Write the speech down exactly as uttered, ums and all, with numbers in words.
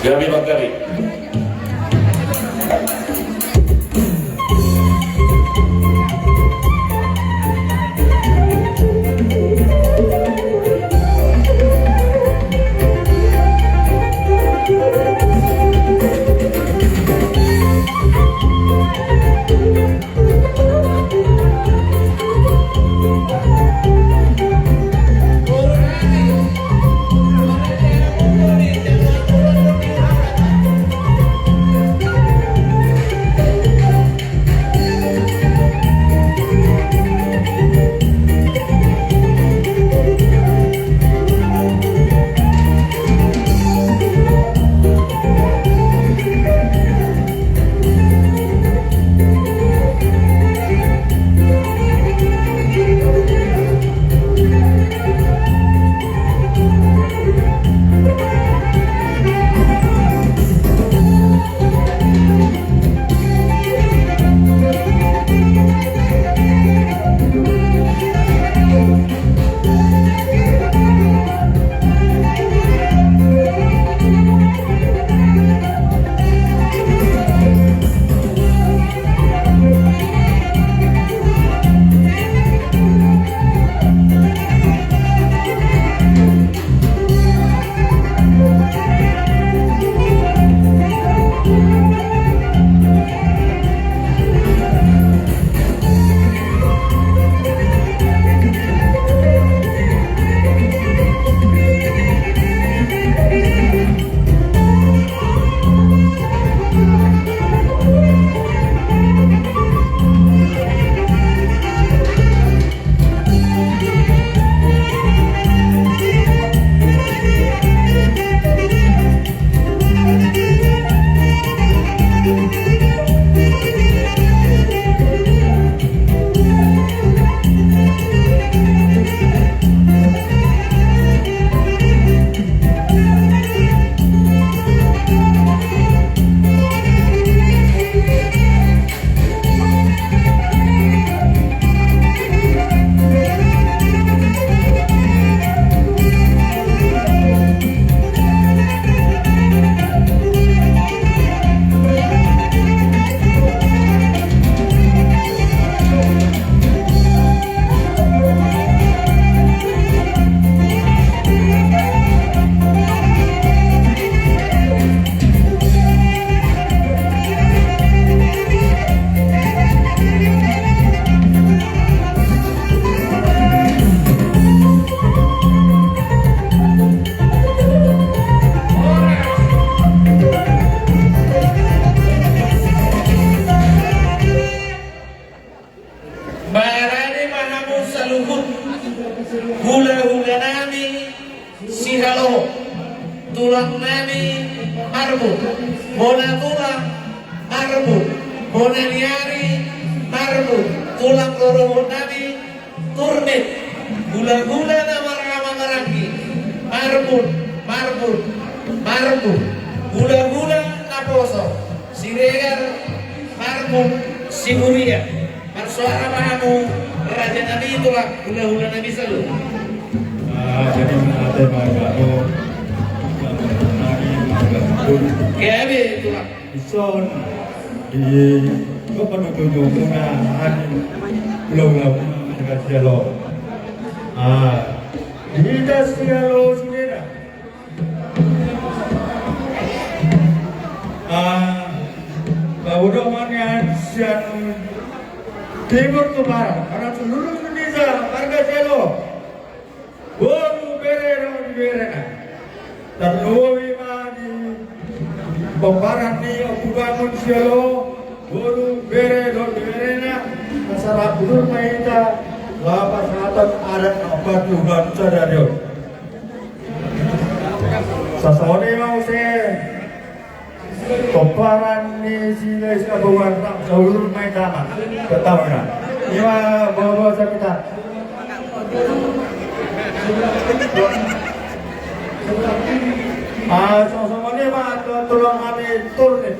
Gabe, Bang, gabe. Barani ma hamu saluhut hula-hula nami Sihaloho, tulang nami Marbun, bona tulang Marbun, bona ni ari Marbun, tulang rorobot nami Turnip, hula-hula na marhaha maranggi, Marbun, Marbun, Marbun, hula-hula naposo, Siregar, Marbun, Siburia. Marsoara ma hamu raja nami, tulang, hula-hula nami saluhut. Ah, jadi menate marga o. Gabe, tulang. Dison di, apa, nunjukmuna, ah, di pulau-pulau, marga Sihaloho. Ah, di hita Sihaloho sudena. Ah, baboto ma nian sian timur tu barat, karena seluruh Indonesia, marga Sihaloho. Boru, bere dohot berena. Tarlumobi ma di pomparan ni Ompu Bangun Sihaloho, boru, bere dohot berena, asa rap udur ma hita, laho pasahathon adat na patupahon sadari on. Sasongon i ma muse pomparan ni Silahisabungan, rap saur main damang. Ketahuan. I ma, bawa-bawa sapitan. Ah, songon i ma, tu-, tulang nami Turnip.